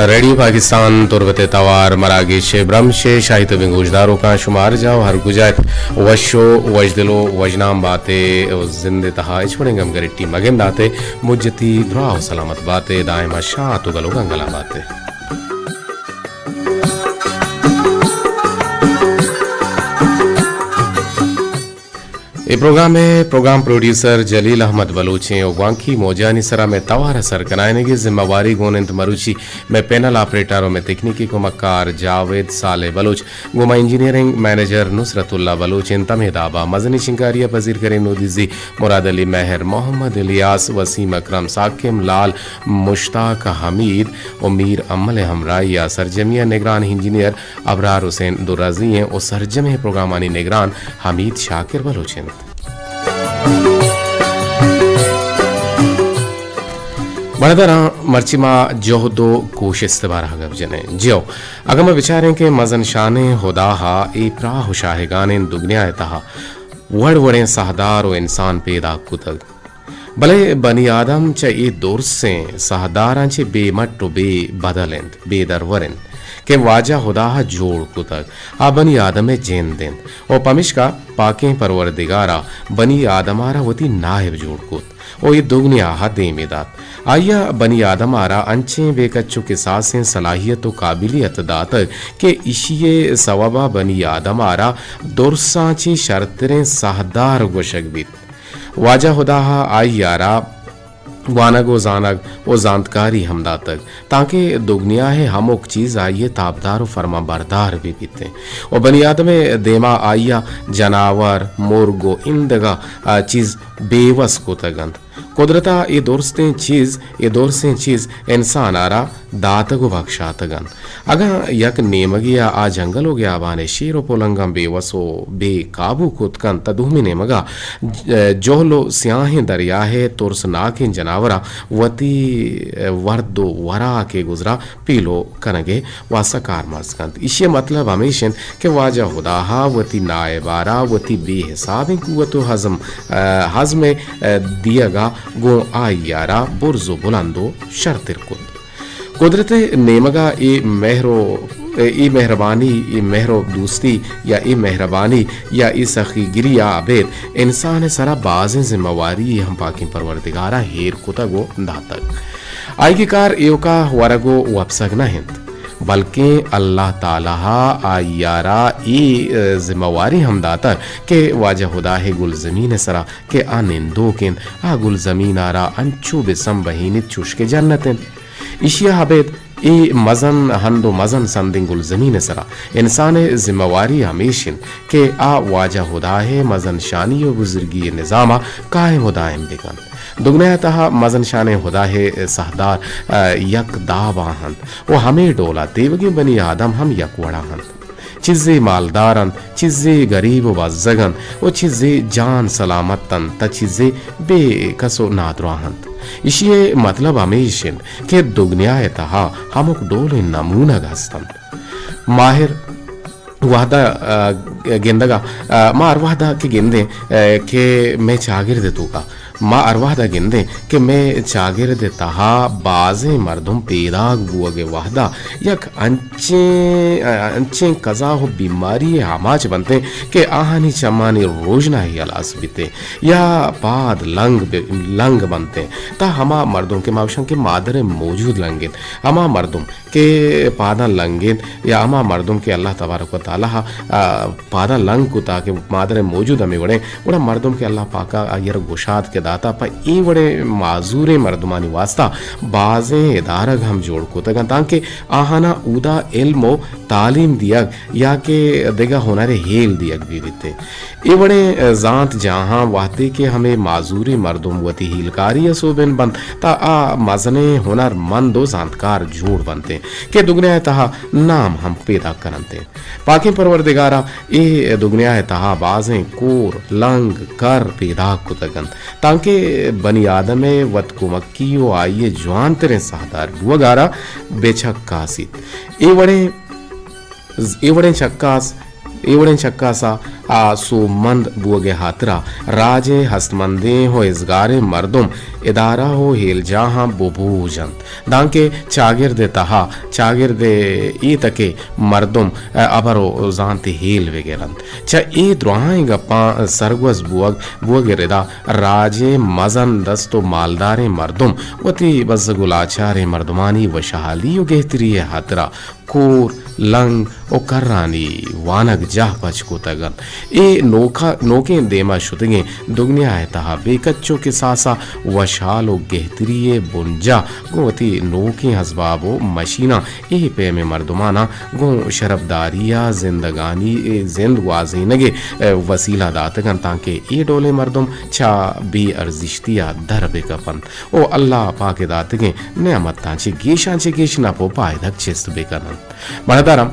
ریڈیو پاکستان تربت ءِ توار مراگش ءِ برمش ءِ شاہی تبیں گوشداروکاں، شما ہر جاہ ءُ ہر کجا ات، وش ءُ وشدل ءُ وشنام بات ئے ءُ زند ءِ تہا ہچ وڑیں گمگرٹی مگندات ئے، مجتی دراہ ءُ سلامت بات ئے، دائم ءَ شات ءُ گل ءُ گنگلاں بات ئے۔ اے پروگرام ءِ پروگرام پروڈیوسر جلیل احمد بلوچ ایں ءُ گوانکی موجانی سرا مئے توار ءِ سر کنائینگ ءِ ذمہ واری گون انت مروچی مئے پینل آپریٹر ءُ مئے تکنیکی کمکار جاوید صالح بلوچ، گوں ما انجینئرنگ منیجر نصرت اللہ بلوچ انت۔ ہمے داب ءَ مزنیں شنگکاری ءَ پذیر کریں نودیزی مراد علی مہر، محمد الیاس، وسیم اکرم، ساکم لال، مشتاق حمید ءُ میر امل ءِ ہمراہی ءَ سرجمی ءِ نگران انجینئر ابرار حسین درازی ایں ءُ سرجمیں پروگرامانی نگران حمید شاکر بلوچ انت۔ برداراں، مرچی ما جہد ءُ کوشست ءِ بارہ ءَ گپ جنیں۔ جیو، اگاں ما بچاریں کہ مزن شانیں ہدا ءَ اے پراہ ءُ شاہگانیں دگنیا ءِ تہا وڑ وڑیں ساہدار ءُ انسان پیداک کتگ، بلے بنی آدم چہ اے درسیں ساہداراں چہ بے مٹ ءُ بے بدل انت، بے درور انت کہ واجہ ہدا ءَ جوڑ کتگ۔ آ بنی آدم ءِ جند انت ءُ پمیشکا پاکیں پروردگار ءَ بنی آدم ءَ را وتی نائب جوڑ کت ءُ اے دگنیا ءَ دیمی دات۔ آئی ءَ بنی آدم ءَ را انچیں بے کچ ءُ کساسیں صلاحیت ءُ قابلیت داتگ کہ ایشی ءِ سوب ءَ بنی آدم ءَ را درساں چہ شرتریں ساہدار گوشگ بیت۔ واجہ ہدا ءَ آئی ءَ را وانگ ءُ زانگ ءُ زانتکاری ہم داتگ، تانکہ دگنیا ءِ ہمک چیز آئی ءِ تابدار ءُ فرمانبردار بہ بیت انت ءُ بنی آدم ءِ دیما آئی ءَ جناور، مرگ ءُ ایندگہ، آ، چیز بے وس کتگ انت۔ قدرت ءَ اے درستیں چیز، اے درسیں چیز انسان ءَ را داتگ ءُ بکشاتگ انت۔ اگاں یک نیمگے ءَ آ جنگل ءُ گیابان ءِ شیر ءُ پلنگاں بے وس ءُ بے قابو کت کنت، تہ دومی نیمگ ءَ ج-، جہل ءُ سیاہیں دریا ءِ ترسناکیں جناوراں وتی ورد ءُ وراک ءِ گزرا پیلو کنگ ءِ واستا کارمرز کنت۔ ایشی ءِ مطلب ہمیش انت کہ واجہ ہدا ءَ وتی نائب ءَ را وتی بے حسابیں قوت ءُ ہزم، ءَ، ہزم ءِ، ءَ، دیگ ءَ گوں آئی ءَ را برز ءُ بلند ءُ شرتر کت۔ قدرت ءِ نیمگ ءَ اے مہر ءُ، اے مہربانی، اے مہر ءُ دوستی یا اے مہربانی یا اے سخی گری ءَ ابید انسان ءِ سرا بازیں ذمہ واری ہم پاکیں پروردگار ءَ ایر کتگ ءُ داتگ۔ آئی ءِ کار ایوکا ورگ ءُ وپسگ نہ انت، بلکیں اللہ تعالی ءَ آئی ءَ را اے، ءَ، ذمہ واری ہم داتگ کہ واجہ ہدا ءِ گلزمین ءِ سرا کہ آ نندوک انت، آ گلزمین ءَ را انچو بہ سمبہینیت چوش کہ جنت انت۔ ایشی ءَ ابید اے مزن ہند ءُ مزن سندیں گلزمین ءِ سرا انسان ءِ ذمہ واری ہمیش انت کہ آ واجہ ہدا ءِ مزن شانی ءُ بزرگی ءِ نظام ءَ قائم ءُ دائم بہ کنت۔ دگنیا ءِ تہا مزن شانیں ہدا ءِ ساہدار، ءَ، یک داب ءَ انت ءُ ہمے ڈول ءَ تیوگیں بنی آدم ہم یک وڑ ءَ انت۔ چیزے مالدار انت، چیزے گریب ءُ بزگ انت ءُ چیزے جان سلامت انت، تہ چیزے بے کس ءُ نادراہ انت۔ ایشی ءِ مطلب ہمیش انت کہ دگنیا ءِ تہا ہمک ڈولیں نمونگ ہست انت۔ ماہر وہدا، ءَ، گندگ ءَ، ءَ، ما ہر وہدا کہ گندیں، ءَ، کہ مئے چاگرد ءِ توکا ما ہر وہدا گندیں کہ مئے چاگرد ءِ تہا بازیں مردم پیداک بوگ ءِ وہدا یک انچیں، انچیں کزا ءُ بیماری ءِ آماچ بنتیں کہ آہانی چمانی روژنائی ہلاس بیتیں یا پاد لنگ بہ-، لنگ بنتیں۔ تہ ہما مردم کہ ما گوشاں کہ مادر ءِ موجود لنگ انت، ہما مردم کہ پاداں لنگ انت یا ہما مردم کہ اللہ تبارک و تعالی ءَ، آ، پاداں لنگ کتا کہ مادر ءِ موجود ہمے وڑیں، گڑا مردم کہ اللہ پاک ءَ آئی ءَ را گشاد کہ داتا، پہ اے وڑیں معذوریں مردمانی واسطہ بازیں ادارگ ہم جوڑ کتگ انت، تانکہ آہاناں اودا علم ءُ تعلیم دیگ یا کہ دگہ ہنر ءِ ہیل دیگ بہ بیت۔ اے وڑیں زانت جاہاں وہدے کہ ہمے معذوریں مردم وتی ہیلکاری ءِ سوبین بنت، تہ آ مزنیں ہنر مند ءُ زانتکار جوڑ بنت انت کہ دگنیا ءِ تہا نام ہم پیداک کن انت۔ پاکیں پروردگار ءَ اے دگنیا ءِ تہا بازیں کور، لنگ، کر پیداک کتگ انت، تانکہ بنی آدم ءِ وت کمکی ءُ آئی ءِ جوانتریں ساہدار بوگ ءَ را بہ چکاسیت۔ اے وڑیں، اے وڑیں چکاس، اے وڑیں چکاس ءَ ء سوبمند بوگ ء ہاترا راج ء ہستمندیں و ازگاریں مردم، ادارہ و ہیلجاہاں ببوج انت، دانکہ چاگرد ء تہا چاگرد ء ایتک ء مردم ء ہبر و زانت ء ہیل بگر انت۔ چہ اے دراہیں گپاں سرگوز بوگ، بوگ ء ردا راج ء مزن دست و مالداریں مردم وتی بزگ و لاچاریں مردمانی وشحالی و گہتری ء ہاترا کور، لنگ و کرانی وانگجاہ پچ کتگ انت۔ اے نوکا-، نوکیں دیما شتگیں دگنیا ء تہا بے کچ و کساسا وشحال و گہتری ء بنجاہ گوں وتی نوکیں ازباب و مشیناں اے پیمیں مردماناں گوں شرپداری ء زندگانی، زند گوازینگ ء وسیلہ داتگ انت، تانکہ اے ڈولیں مردم چہ بے ارزشتی ء در بہ کپ انت و اللہ پاک ء داتگیں نعمتاں چہ گیشاں چہ گیش نپ و پائدگ چست بہ کن انت۔ مڑداراں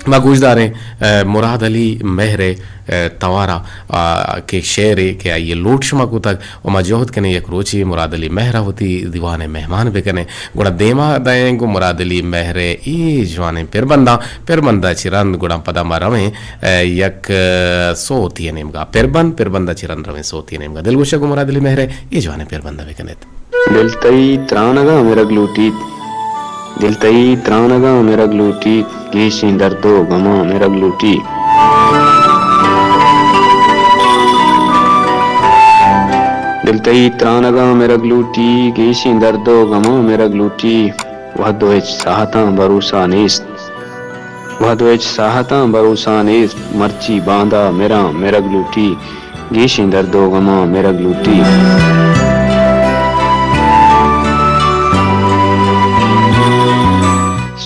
ما گوشداریں، ء، مراد علی مہر ء، ء، توارا، ء، کہ شعرے کہ آئی ء لوٹ شما کتگ و ما جہد کنیں یک روچے مراد علی مہر ء وتی دیوان ء مہمان بکنیں، گڑا دیما دئیں گوں مراد علی مہر ء اے جوانیں پربنداں، پربند ء چہ رند گڑا پدا ما رویں، ء، یک، ء، سوتی ء نیمگا۔ پربند، پربند ء چہ رند رویں سوتی ء نیمگا۔ دلگوش ء گوں مراد علی مہر ء اے جوانیں پربند ء بکنیت۔ دل تئی ترانگاں مرگ لوٹیت، دل تئی ترانگاں مرگ لوٹیت، گیشیں درد و گماں مرگ لوٹی۔ دل تئی ترانگاں مرگ لوٹی، گیشیں درد و گماں مرگ لوٹی۔ وہد و ہچ ساہتاں بھروسہ نیست، وہد و ہچ ساہتاں بھروسہ نیست، مرچی باندا مراں مرگ لوٹی۔ گیشیں درد و غماں مرگ لوٹی۔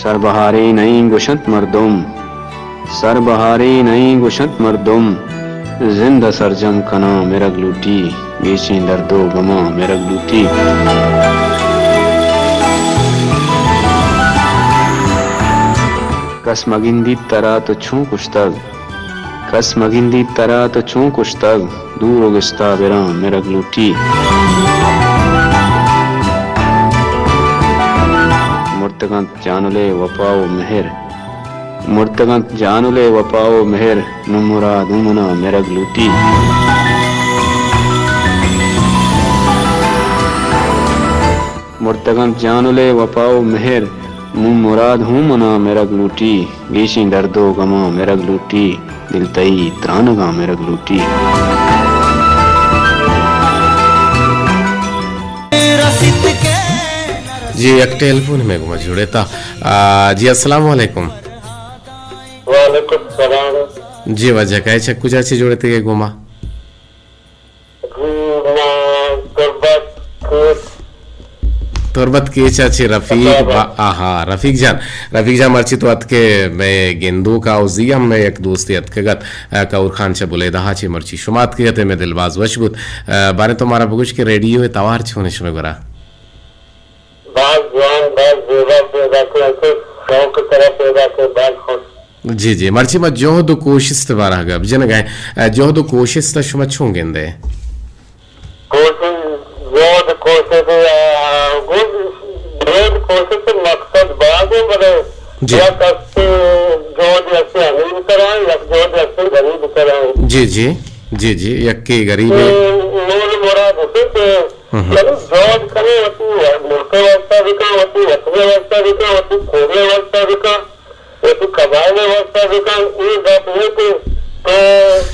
سر بہارے نئیں گوشنت مردم، سر بہارے نئیں گوشنت مردم، زند ء سرجم کناں مرگ لوٹی، گیشیں درد و غماں مرگ لوٹی۔ کس مگندیت ترا تو چون کشتگ، کس مگندیت ترا تو چون کشتگ، دور و گستا براں مرگ لوٹی۔ مرتگ انت جانل ء وپا و مہر، مرتگ انت جانل ء وپا و مہر، نوں مراد ہوں منا مرگ لوٹی۔ مرتگ انت جانل ء وپا و مہر، نوں مراد ہوں منا مرگ لوٹی، گیشیں درد و غماں مرگ لوٹی، دل تئی ترانگاں مرگ لوٹی۔ جی، یک ٹیلیفون مئے گوما جڑیتا۔ آ، جی، السلام علیکم۔ وعلیکم السلام۔ جی، واجہ کئے چہ کجا چہ جڑیتگے گوما؟ جی، ما تربت کیچ۔ تربت کیچ ء چہ رفیق با-، آہا، رفیق جان، رفیق جان، مرچی تو اتکے مئے گندوک ء، او زی ہم مئے یک دوستے اتکگ ات، ء، کہور خان چہ بلیدہ ء چہ مرچی شما اتکگ ات، مئے دل باز وش بوت۔ ء، باریں تو مارا بگوش کہ ریڈیو ء توار چون شمئے گورا؟ باز جوان، باز زیبا پیداک ات، شوق سرا پیداک ات، باز خوش۔ جی، جی، مرچی ما جہد و کوشست بارہ گپ جنگ ء، جہد و کوشست ء شما چون گندے؟ کوشست، جہد کوشست، آ، گوش، جہد کوشست مقصد باز ہے، بلے جی۔ یک ہستے جہد ہستے امیر کرا، یک جہد ہستے غریب کرا۔ جی، جی، جی، جی، یکے غریب ہے۔ مول مراد اسے کہ ہم۔ یعنی جہد کنے وتی ملک واسطہ بکن، وتی وطن واسطہ بکن، وتی قوم واسطہ بکن۔ وتی قبائل ء واسطہ بکن، اے گپ نہ کہ تو،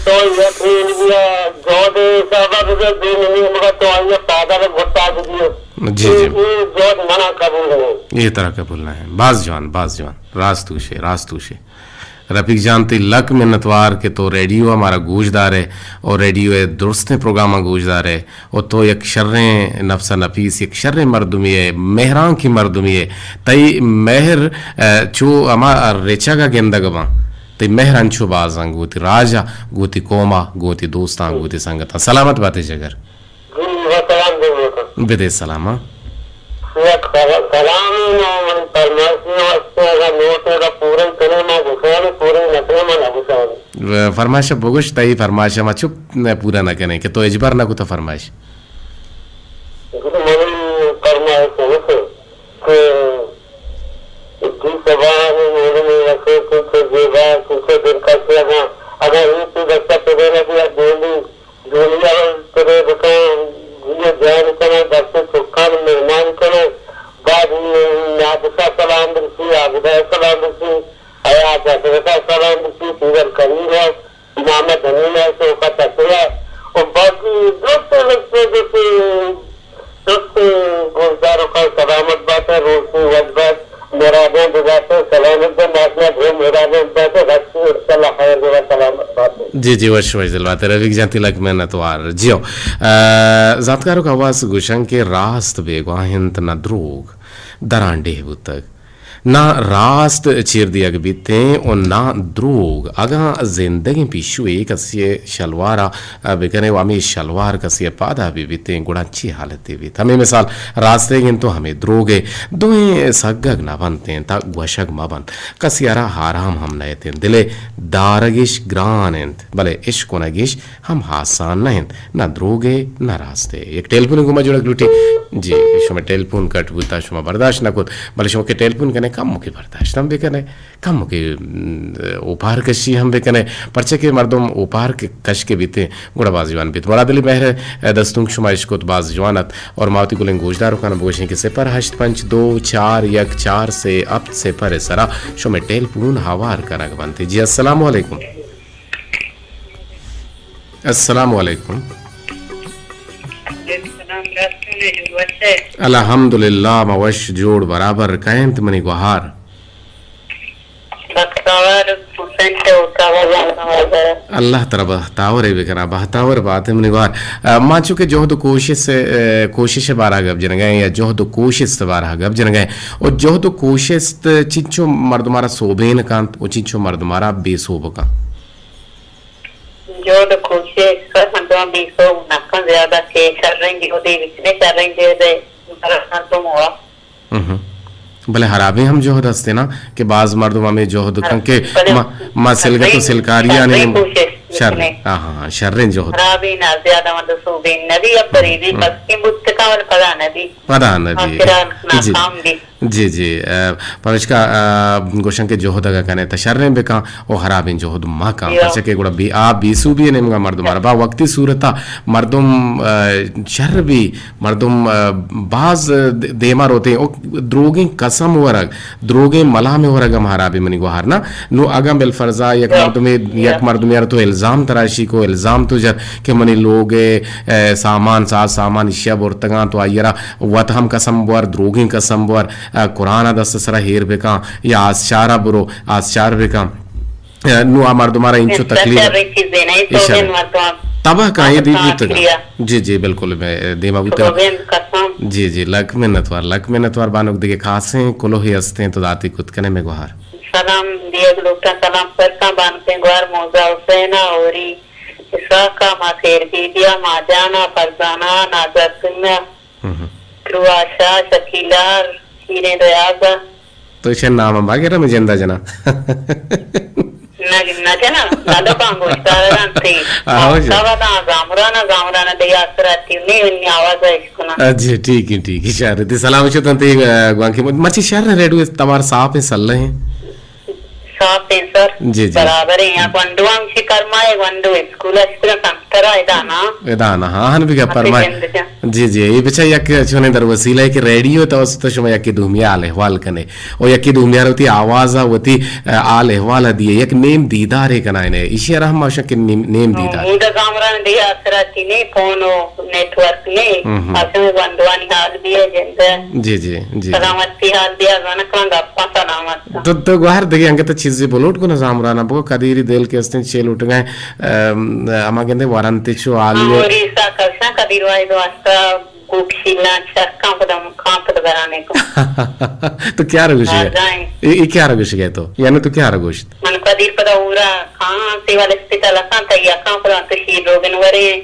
تو یک نیمگی ء جہد ء حساب ء ببے، دو نیمگی ء تو آئی ء پاد ء گٹا بدیے۔ جی، اے، جی۔ اے جہد منا قبول نہ انت۔ اے ترا قبول نہ انت۔ باز جوان، باز جوان۔ راست گوشے، راست گوشے۔ رفیق جان، تئی لک منتوار کہ تو ریڈیو ء مارا گوش دارے اور ریڈیو ء درستیں پروگراماں گوش دارے۔ و تو یک شریں نفس نفیس، یک شریں مردمے ئے، مہرانکیں مردمے ئے۔ تئی مہر، ء، چو ہما رچگ ء گندگ باں۔ تئی مہر انچو باز انت گوں وتی راج ء، گوں وتی قوم ء، گوں وتی دوستاں، گوں وتی سنگتاں۔ سلامت باتے جگر۔ جی، و سلام دے موکل۔ بدے سلام ء۔ یک سل-، سلامے نوں منی فرمائشی واسطے، اگاں لوٹے گا پورا کنے ما گوشانے، پورا نہ کنے ما نہ گوشانے۔ و فرمائش بگوش، تئی فرمائش ما چپ نہ پورا نہ کنے کہ تو اجبار نہ کتا فرمائش۔ منی فرمائش ہمیش انت کہ ادی سبا مولم رسول چنچو زیبا، چنچو دلکش اگاں اے تو دستا پدے نہ بیا، گولی، گولی اول پدے بکن، گولی جان کنه، دست چکان مهمان کنه، بعد نادسا سلام برسی، عابدہ سلام برسی، حیات حضرتا سلام برسی، پیرل کریم ہے، محمد امین ہے، شوکت اکبر ہے، اور باقی دوست، دوست، دوست، دوست گوشداروں کا سلامت بات ہے، روشنی وجبت مرادیں بجاتے سلامت بات ہے، وہ مرادیں بات ہے، رکھتی انشاءاللہ خیر جگہ سلامت بات ہے۔ جی، جی، وش، وش دل بات ہے، رفیق جان، تئی لک منت وار۔ جیو، آ، زانتکاروں کا آواز گوشن کہ راست بیگواہ انت نہ دروگ، دران ڈیہ بوتگ۔ نہ راست چیر دیگ بیتیں و نہ دروگ۔ اگاں زندگیں پیشوے کسی ء شلوار ء بکنے و ہمے شلوار کسی ء پاد ء بہ بیتیں، گڑا چی حالتے بیت؟ ہمے مثال راستیگ انت و ہمے دروگ ء، دوئیں سگگ نہ بنتیں، تا گوشگ مہ بنت۔ کسی ء را آرام ہم نئیتیں۔ دل ء دارگش گران انت، بلے اشکنگش ہم آسان نہ انت، نہ دروگے، نہ راستے۔ یک ٹیلیفون گوں ما جوڑگ لوٹی۔ جی، شما ٹیلیفون کٹ بوتا، شما برداشت نہ کت، بلے شما کہ ٹیلیفون کنے، کم کہ برداشت ہم بکنے، کم کہ، م، اوپار کشی ہم بکنے، پرچہ کہ مردم اوپار کہ کش کے بیتے، گڑا باز جوان بیت۔ مراد علی مہر دستونک شما اشکت، باز جوان ات، اور ما وتی گلیں گوشدار کن بگوشیں کہ صفر ہشت پنچ دو چار یک چار سے ہفت صفر سرا شما ٹیلیفون ہوار کنگ بنتے۔ جی، السلام علیکم۔ السلام علیکم۔ وعلیکم السلام، راستون ء جوڑ وش ئے؟ الحمدللہ، ما وش جوڑ برابر۔ کئے انت منی گوہار؟ بختاور حسین تے ہوتا ہے، اللہ ترا بختاور ء بکنا، بختاور بات ہے منی گوہار۔ آ، ما چونکہ جہد و کوشش، آ، کوشش بارہ گپ جنگا ہے یا جہد و کوشست بارہ گپ جنگا ہے، و جہد و کوشست چنچو مردمارا سوبین کانت و چنچو مردمارا بے سوب کانت؟ جہد و کوشست سر مردم بے سوب نہ کن، زیادہ کہ شریں جہدے بکنے، شریں جہدے برا مردم ہوا۔ اہم۔ بلے ہرابیں ہم جہد ہستے نا کہ باز مردم ہمیں جہد ہر-، کن کہ بلے ما، ما سلگت و شریں، سلکاری آنے شریں نیم-، کوشست شر، بکنے۔ ہاں، ہاں، ہاں، شریں جہد۔ ہرابیں نہ، زیادہ مردم سوبین نبی، اب بریدی ہم۔ بس کے بوت کا ول پدا نبی۔ پدا نبی۔ آخرا جی۔ ناکام بی۔ جی، جی، آ، پمشکا، آ، گوشن کہ جہد اگا کنے تا شریں بکاں و ہرابیں جہد مہ کاں، جی۔ پرچہ کہ گڑا بی، آ بے سوبی نیمگا مردم آرا با وقتی صورتا مردم، آ، شر بی، مردم، آ، باز د-، دیما روتے او دروگیں قسم ورگ، دروگیں ملام ورگ ہم ہرابی منی گوہار نا۔ نو اگاں بالفرضا یک یا، مردمے، یا۔ یک مردمے ار تو الزام تراشی کو، الزام تو جت کہ منی لوگ، آ، سامان، ساز سامان اشیا برتگاں تو آئیرا وت ہم قسم بور، دروگیں قسم بور، آ، قرآن ء دست سرا ہیر بکاں یا آسچار ء برو، آسچار بکاں۔ آ، نوں آ مردمارا انچو تکلیف، تباہ کاں، اے دیر بوتگاں۔ جی، جی، بالکل، میں دیما بوتگاں۔ جی، جی، لک منتوار، لک منتوار بانک۔ دگہ خاصیں کلوہے استیں تو داتی کت کنے میں گوہار۔ سلام دیگ لوٹاں، سلام کرتاں بانکیں گوہار موزہ حسین ء، ہوری اسحاق ء، ما خیر بی بی ء، ما جان ء، فرزانہ ء، نازرسون ء، ہم۔ کرواش ء، شکیلار، شیریں ریاض ء۔ تو ایشی نام ء مہ گر، ہمے جند ء جناں۔ نہ، نہ جناں، نہ لوگاں گوشدار انت۔ آہو جی۔ سواداں زامران ء، زامران ء دگہ آسراتی نے، نی آواز ء اشکناں۔ جی، ٹھیک ہے، ٹھیک ہے، شر۔ تئی سلام شتاں تئی، آ، گوانکی مچ-، مرچی شر ریڈیو توار صاف ہیں، سلہ ہیں۔ صاف ہیں سر۔ جی، جی۔ برابر ہیں۔ یا گونڈو ہم شی کرمائے، گونڈو اسکول اسکول کمترا ادا نا۔ ادا نا، ہاں، ہن بگا اپنے پرمائے۔ جند جا۔ جی، جی، اے بچا یک چونیں در وسیلہ ہے کہ ریڈیو توسط شما یکی دومی حال احوال کنے۔ او یکی دومی وتی آواز ء وتی، آ، حال احوال ء دیے۔ یک نیم دیدارے کنائنے۔ ایشی ء را ہم ما شک نیم، نیم دیدار۔ مودا زامران دی آسراتی نے، فون و نیٹ ورک نے۔ ہم، ہم۔ اسے گونڈوانی حال بھی ہے جند۔ جی، جی، جی۔ سلامتی حال بھی ہے، زانا کلاں گپاں سلامت۔ تو، تو گوہر دگہ انگت چیزے بلوٹ کو نہ زامرانا بگو، قدیری دل کے استیں چے لوٹگا ہیں، ام، ہما گندے وارنتے چو عالی۔ ہاں، اور عیسیٰ کشاں قدیر واحد واسطہ گوک شیلان شر کاں پدا کاں پدا برانے کو۔ تو کیا رگوش گئے؟ اے، اے کیا رگوش گئے تو؟ یعنی تو کیا رگوشت؟ من قدیر پدا اورا کاں سیوال اسپتال کاں تیا کاں پدا تو شیر روگن ورے۔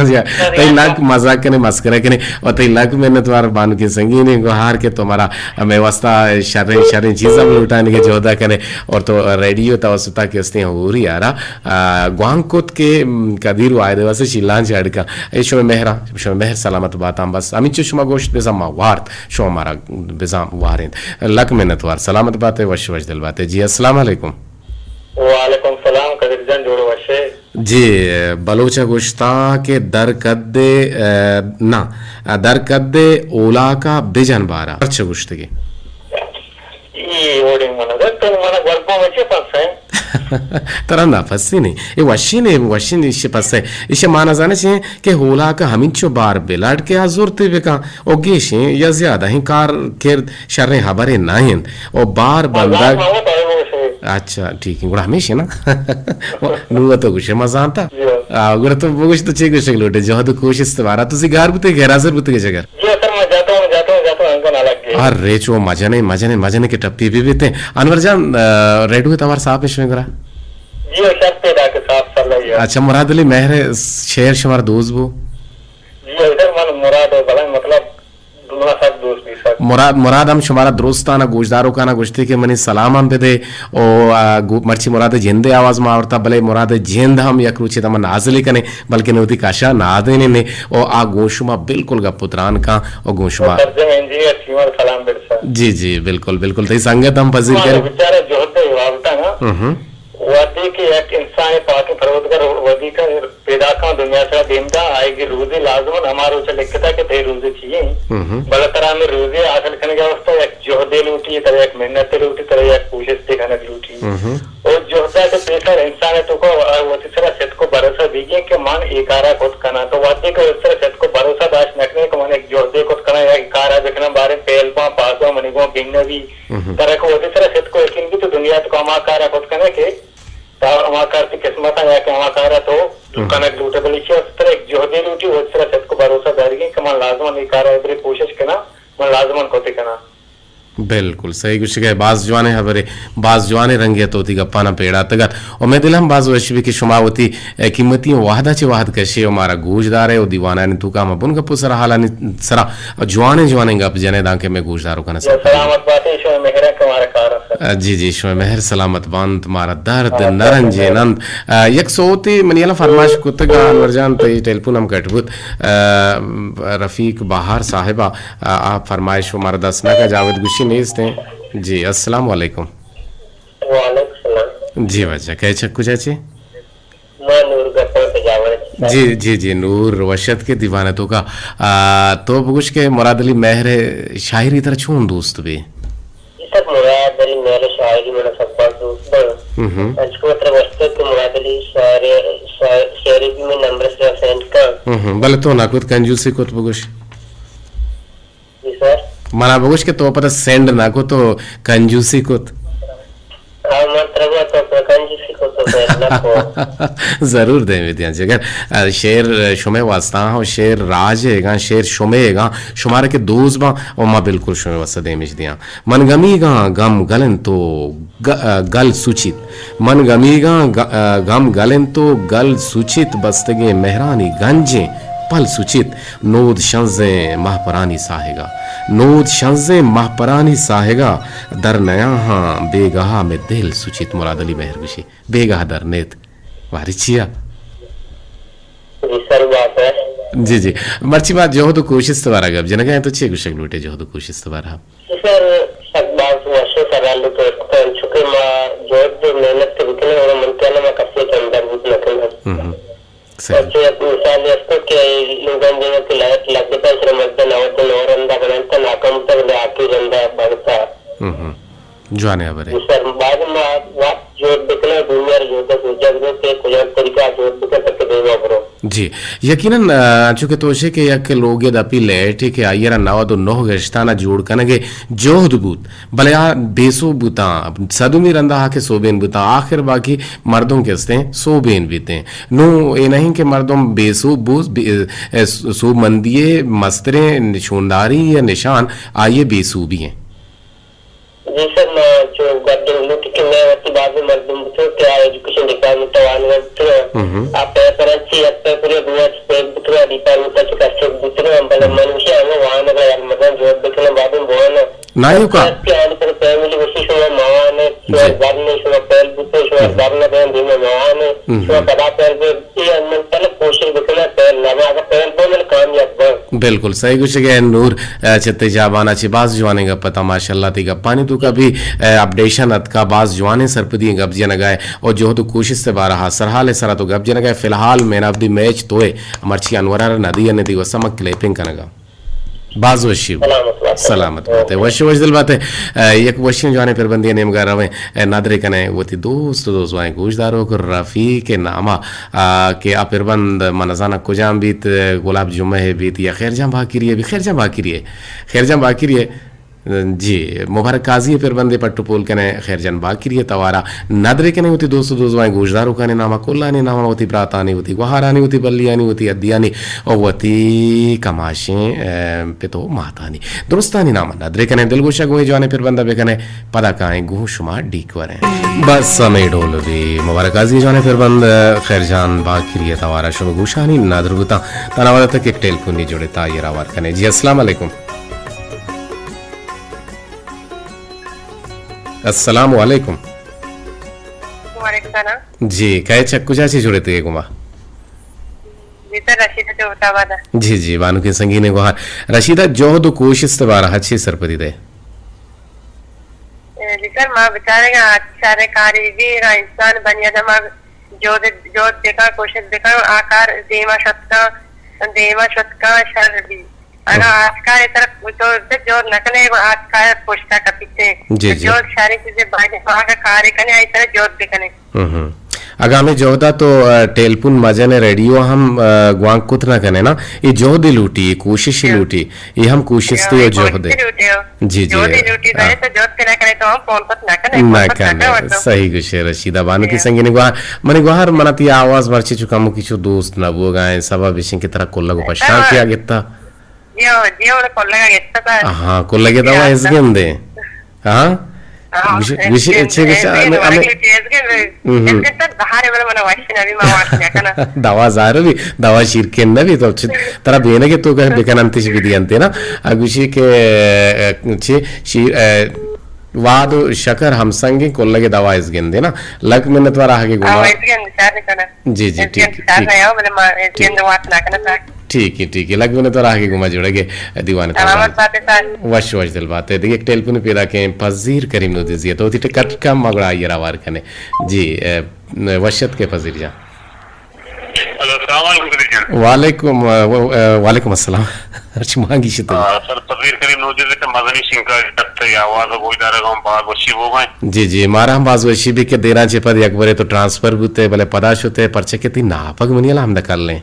جی، تئی لک مزاق کنے، مسکرہ کنے، و تئی لک منتوار بانکیں سنگینیں گوہار کہ تو مارا ہمے واسطہ شریں، شریں چیزاں لوٹانی کے جہدا کنے، اور تو ریڈیو توسطا کہ استیں ہوری آرا، آ، گوانک کت کہ، م، قدیر واحد واسطہ شیلان چاڑکا۔ اے شمے مہرا، شمے مہر سلامت باتاں بس۔ ہمینچو شما گوشت بزاں ما وارت، شما مارا بزاں وارینت۔ لک منتوار، سلامت باتے، وش وش دل باتے۔ جی، السلام علیکم۔ وعلیکم سلام قدیر جان، جوڑ وشے؟ جی، بلوچ ءَ گوشتاں کہ در کد ءَ، نہ، در کد ءَ اولاک ءَ بجن بارا۔ پرچہ گوشتگے؟ اے وڑیں من ءَ تو من ءَ گورکو وچے پس ہے۔ ترا نہ پسی نہیں، اے وشی نہیں، وشی نہیں، ایشی پس ہے۔ ایشی مانا زانے چے کہ اولاک ءَ ہمینچو بار بلاڈ کہ آ زورتے بکن او گیشیں یا زیادہ ہیں کار کرد شریں حبرے نہ انت۔ او بار بندگ۔ اچھا، ٹھیک ہے، گڑا ہمیش ہے نا؟ نو تو گوشے ما زانتا۔ آ، گڑا تو بگوش تو چے گوشگ لوٹے؟ جہد و کوشست بارا تو سی گار بوتے، غیر حاضر بوتے کہ جگر؟ جی سر، میں جاتا ہوں، جاتا ہوں، جاتا ہوں، انکا نہ لگ گئے۔ ارے چو مجنے، مجنے، مجنے کے ٹپی بھی بیتے۔ انور جان، آ، ریڈیو توار صاحب میں شویں گرا؟ جی سر، پیدا کے صاحب صلی اللہ۔ اچھا، مراد علی مہر شعر شمار دوست بو؟ جی سر، من مراد بلائیں مطلب دنیا سک دوست بی سک۔ مراد، مراد ہم شمارا درستانا گوشداروکانا گوشتے کہ منی سلام ہم بدے او، آ، گو-، مرچی مراد جندے آواز ما آورتا، بلے مراد جند ہم یک روچے دما نازلے کنے، بلکہ نودی کاشا نادینے نے او آ گوشما بالکل گپ و تران کان او گوشما۔ سرجم انجینئر شیمار سلام برسا۔ جی، جی، بالکل، بالکل۔ تئی سنگت ہم پذیر کرے۔ بیچارہ جہد وابتا نا۔ ہم۔ وہدے کہ یک انسان پاک پروردگار وہدی کا پیداکاں دنیا سرا دیم دا، آئی گی روزے لازمن ہما روچ لکھتا کہ تئی روزے چی ہیں۔ ہم۔ بلے ترا ہمیں روزے حاصل کرنے کا واسطہ یک جہدے لوٹی، ترا یک محنت لوٹی، ترا یک کوشش دکھانے لوٹی۔ ہم۔ اور جہدا کے پیسر انسان ہے تو کو وتی سرا ست کو بھروسہ دیگی کہ من اے کارا کت کنا۔ تو وقتی کو اس طرح ست کو بھروسہ داشت نکنے کہ من ایک جہدے کت کنا یا ایک کارا بکنا بارے پہل با پاسو منی گو بنگا بھی۔ ہم۔ ترا کو وتی سرا ست کو یقین بھی تو دنیا تو ہما کارا کت کنے کہ تا ہما کار تی قسمت ء یا کہ ہما کار ء تو ہم۔ کنگ لوٹ ئے، بلے ایشی ء ترا یک جہدے لوٹی، وت سرا ستک و بھروسہ دارگی کہ من لازماً اے کار ء ابرے کوشش کناں، من لازماً کت ئے کناں۔ بالکل صحیح گوشگ ئے، باز جوانیں ہبرے، باز جوانیں رنگے ء تو وتی گپاناں پیڑاتگ ات۔ و مئے دل ہم باز وش بی کہ شما وتی، اے، قیمتی وہد ء چہ وہد کش ئے و مارا گوش دار ئے و دیوانانی توکا ہما بن گپ و سرحالانی سرا جوانیں جوانیں گپ جن ئے دانکہ مئے گوشداروکاں سرپدی۔ سلامت بات ئے، شمئے مہر ء کہ مارا کار است۔ جی، جی، شمئے مہر سلامت بانت، مارا درد نہ رنجیننت۔ آ، یک سوتے منی الان فرمائش کتگ، انور جان، تئی ٹیلیفون ہم کٹ بوت۔ آ، رفیق بہار صاحب ء، آ، آ فرمائش و مارا دست نہ کا، جاوید گوشی نیست ہیں۔ جی، السلام علیکم۔ وعلیکم السلام۔ جی واجہ، کئے چک کجا چے؟ ما نور گپاں پجاور ء۔ جی، جی، جی، نور وش اتک دیوان ء توکا۔ آ، تو بگوش کہ مراد علی مہر ء شاعری ترا چون دوست بی؟ جی سر، مراد علی مہر ء شاعری منا سک باز دوست بی۔ ہم۔ انچکو ترا گوشتگ کہ مراد علی شاعر، شاعر، شاعری بھی میں نمبر سے سینڈ کر۔ ہم، ہم، بلے تو نہ کت، کنجوسی کت بگوش۔ جی سر۔ منا بگوش کہ تو پدا سینڈ نہ کت و کنجوسی کت۔ ہاں، من ترا گوشت تو پدا کنجوسی کت تو سینڈ نہ کت۔ ضرور دیمی دیاں جگر۔ آ، شعر شمے واسطہ ہاں، شعر راج ئیگاں، شعر شمے ئیگاں، شمارا کہ دوست باں و ما بالکل شمے واسطہ دیمش دیاں۔ من گمیگاں گم گل انت و گ-، گل سوچیت۔ من گمیگاں گ-، گم گل انت و گل سوچیت، بستگیں مہرانی گنجیں پل سوچیت۔ نود شنزیں مہپرانی ساہگا، نود شنزیں مہپرانی ساہگا، در نیاہاں بیگاہ مئے دل سوچیت۔ مراد علی مہر گوشی، بیگاہ در نیت۔ واری چیا؟ جی سر، بات ہے۔ جی، جی۔ مرچی ما جہد و کوشست بارا گپ جنگا ہیں، تو چے گوشگ لوٹے جہد و کوشست بارا؟ جی سر، سک باز وشیں سوالے تو اتکگ، انچو کہ ما جہد و محنت کہ بکنیں، گڑا من خیال ء ما کسے ء چمدار بوت نہ کنیں۔ ہم ہم۔ صحیح۔ پرچہ یک مثالے است کہ لوگان دیما کہ لائٹ لگتا، سر مزد نود و نو رندا بنانتا ناکام بوتا، بلے آخری رندا بنتا۔ ہم ہم۔ جوانیں ہبرے۔ جی سر، باید ما وقت جہد بکنیں، دنیا ء جہد ء سوجگ بکنیں کہ کجام طریقہ ء جہد بکنیں تاکہ دیما برو۔ جی، یقیناً، آ، انچو کہ تو گوشے کہ یک لوگے دپی لیٹے کہ آئی ء را نود و نہ گشتان ء جوڑ کنگ ء جہد بوت، بلے آ بے سوب بوتاں، صدمی رندا آ کہ سوبین بوتاں، آخر باقی مردم کہ استیں سوبین بیتیں۔ نوں اے نہیں کہ مردم بے سوب بوت، بے-، اے، سوبمندی ء مستریں شونداری یا نشان آئی ء بے سوبی ہیں۔ جی سر، ما چو گڈ لوٹی کہ مئے وتی بازیں مردم بوتگ کہ آ ایجوکیشن ڈیپارٹمنٹ ء وانگ ء بوتگ۔ ہم۔ آ پیپر ء چی یک پیپر ء دو ء چی فیل بوتگ، آ ڈیپارٹمنٹ ء چی کسٹڈ بوتگ، بلے ہم۔ من گوشی ہمے وانگ ء یل مزن جوڑ بکن، بعد ء بوان۔ نہ ایوکا۔ کہ آنی پر فیملی گوشی شما موان، شما ہم۔ زر نے، شما فیل بوتگ، شما ہم۔ زر نہ دیں، دیما موان، ہم۔ شما پدا فیل بے، اے من پہلے کوشش بکن، فیل نہ با، اگر فیل بے، من کامیاب بے۔ بالکل صحیح گوشگ ئے نور، ء، چہ تئی جابان ء چہ باز جوانیں گپ اتاں، ماشاءاللہ تئی گپانی توکا بھی، ء، اپڈیشن اتکا، باز جوانیں سرپدی ئیں گپ جنگا ئے، اور جہد و کوشست ء بارہا سرحال ء سرا تو گپ جنگا ئے۔ فی الحال مین آف دی میچ تو ئے، مرچی انور ء را ندی ء ندی وسا ما کلیپنگ کنگا۔ باز وشی بات۔ سلامت بات۔ سلامت بات ئے۔ وش وش دل بات ئے۔ ء، یک وشیں جوانیں پربندی ء نیمگا رویں۔ ء، ندرے کنے وتی دوست و دوزواہیں گوشداروک رفیق نامہ، آ، کہ آ پربند من نزاناں کجام بیت، گلاب جمعہ ء بیت یا خیر جان باکری ء بیت، خیر جان باکری ء، خیر جان باکری ء، جی، مبارک قاضی ء پربندے پٹ و پول کنے خیر جان باکری ء توارا ندرے کنے وتی دوست و دوزواہیں گوشداروکانی ناما، کلانی ناما، وتی براتانی، وتی گوہارانی، وتی بلیانی، وتی ادیانی و وتی کماشیں، ء، پت و ماتانی درستانی ناما ندرے کنے۔ دلگوشا گوں اے جوانیں پربندا بکنے۔ پدا کائیں گوں شما ڈیک وریں۔ بس ہمے ڈول بی مبارک قاضی جوانیں پربند خیر جان باکری ء توارا شمے گوشانی ندر بوتاں۔ تاں آوان ء تک یک ٹیلیفونی جوڑے تا آئی ء را ہوار کنے۔ جی السلام علیکم۔ السلام علیکم۔ وعلیکم السلام۔ جی کئے چک کجا چے جوڑے تے گما؟ جی سر، رشیدہ چہ ہوت آباد ء۔ جی جی بانکیں سنگینے گوہار۔ رشیدہ جہد و کوشست بارہ چے سرپدی دے؟ جی سر، ما بچارگا اچ شر کارے بی، اگاں انسان بنی آدم ء جہد، جہد بکن، کوشش بکن، آ کار دیما شت کن، دیما شت کن شر بی۔ اگاں آ کار ء طرف تو جہد نہ کنے، گڑا آ کار پشتا کپیتے۔ جی، جی۔ جہد شریں چیزے، باید ما اگاں کارے کنے، آئی طرف جہد بکنے۔ ہم، ہم۔ اگاں ہمے جہد ء تو، آ، ٹیلیفون مجن ء ریڈیو ہم، آ، گوانک کت نہ کنے نا، اے جہد ء لوٹی، اے کوشش ء لوٹی، اے ہم کوشست ء جہد ء۔ جی، جی۔ جہد ء لوٹی، آ۔ ظاہر ہے تو جہد کے نہ کرے تو ہم فون کت نہ کنے، نہ فون کت نہ کنے۔ صحیح گوشے رشیدہ بانو کی سنگینی گوہار، منی گوہار منا تی آواز مرچی چو کمو کی چو دوست نہ بوگا ہیں، سبب اشن کہ ترا کلگ و پشتان کیا گتا۔ جی ہو، جی ہو، کلگا گتا تھا۔ ہاں، کلگے دوا ازگندے۔ ہاں؟ ہاں، گوشی، گوشی، چے گوشی، ہمیں، ہمیں، ہم۔ دوا زہر بی، دوا شیرکن نہ بی، تو چ-، ترا بینگے تو کہ بکن انتش بدی انتے نا۔ آ گوشی کہ، اے، چی، شیر، اے، واد و شکر ہمسنگیں کلگے دوا ازگندے نا۔ لک منت وار آہگے گما۔ جی، جی، ٹھیک، ٹھیک۔ ٹھیک ہے، ٹھیک ہے۔ لگ بنے تو راہ کے گما جوڑے گے دیوانے تو۔ سلامت بات ہے سر۔ وش وش دل بات ہے۔ دیگه یک ٹیلیفون پیدا کیں پذیر کریم نودزی ہے۔ تو وتی ٹکٹ کم مگڑا آئی راوار کنے۔ جی، اے، وشت کے پذیر جان۔ ہلو، السلام علیکم پذیر جان۔ وعلیکم، اے، و-، اے، وعلیکم السلام۔ ہرچی مانگی شتے۔ آ، سر پذیر کریم نودزی ہے کہ مزنی شنکا جت یا آواز گوش دارگا ہم باز وشی بوگا۔ جی، جی، مارا ہم باز وشی بی کہ دیراں چہ پد یک برے تو ٹرانسفر بوتے، بلے پدا شتے، پرچہ کہ تی ناپگ منی الحمد کلیں۔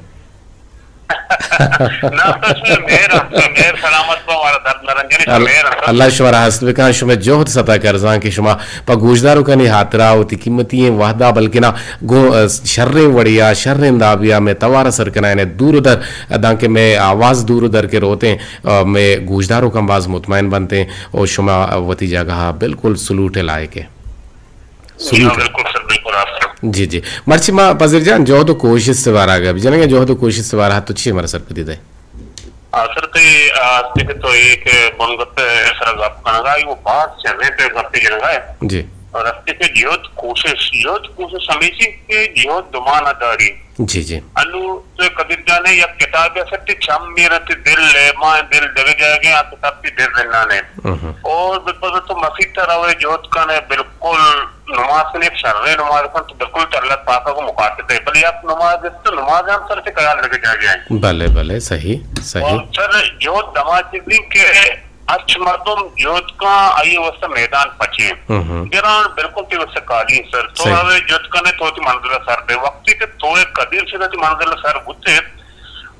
نہ، تو شمئے مہر، شمئے مہر سلامت بو، ہمارا درد نہ رنجنی، شمئے مہر انت۔ اللہ شمارا ہست بکن، شمئے جہد ستا کرزاں کہ شما پہ گوشداروکانی ہاترا وتی قیمتی ایں وہدا بلکنا گوں، اے، شریں وڑیا، شریں دابیا مئے توارا سر کنائینے دور و در، دانکہ مئے آواز دور و در کہ روتیں، اے، مئے گوشداروکاں باز مطمئن بنتیں و شما وتی جاگہا بالکل سلوٹ لائق ہے۔ جی ہاں، بالکل سر، بالکل آپ سر۔ جی، جی۔ مرچی ما پذیر جان جہد و کوشست بارا گپ جنگے، جہد و کوشست بارا تو چی مارا سرپدی دے؟ آ، سر تے، آ، استے کہ تو ایک بنگت سر گپ کنگا، وہ بات چل رہے تے گپ جنگا ہے۔ جی۔ اور استے کہ جہد کوشش، جہد کوشش ہمیشہ کہ جہد دمان داری۔ جی، جی۔ انو تو قدیر جان ء یک کتابے است، چم میرت دل ء، ما دل دگہ جاگہ آ کتاب تی دل زندان ء۔ ہم۔ اور بالکل تو مسیت ء روے جہد کن ء، بالکل نماز کن، یک شریں نماز کن تو بالکل تو اللہ پاک کو مخاطب ہے، بلے یک نماز است تو نماز ہم سر سے خیال دگہ جاگہ ہے۔ بلے، بلے، صحیح، صحیح۔ اور سر جہد دما چیزیں کہ ہرچ مردم جہد کن، آئی واسطہ میدان پچیں۔ ہم۔ گران بالکل تی واسطہ کالی سر۔ تو صحیح۔ اوے جہد کنے تو تی منزل سر بے۔ وقتی کہ تو ایک قدیر سے تی منزل سر بوتے،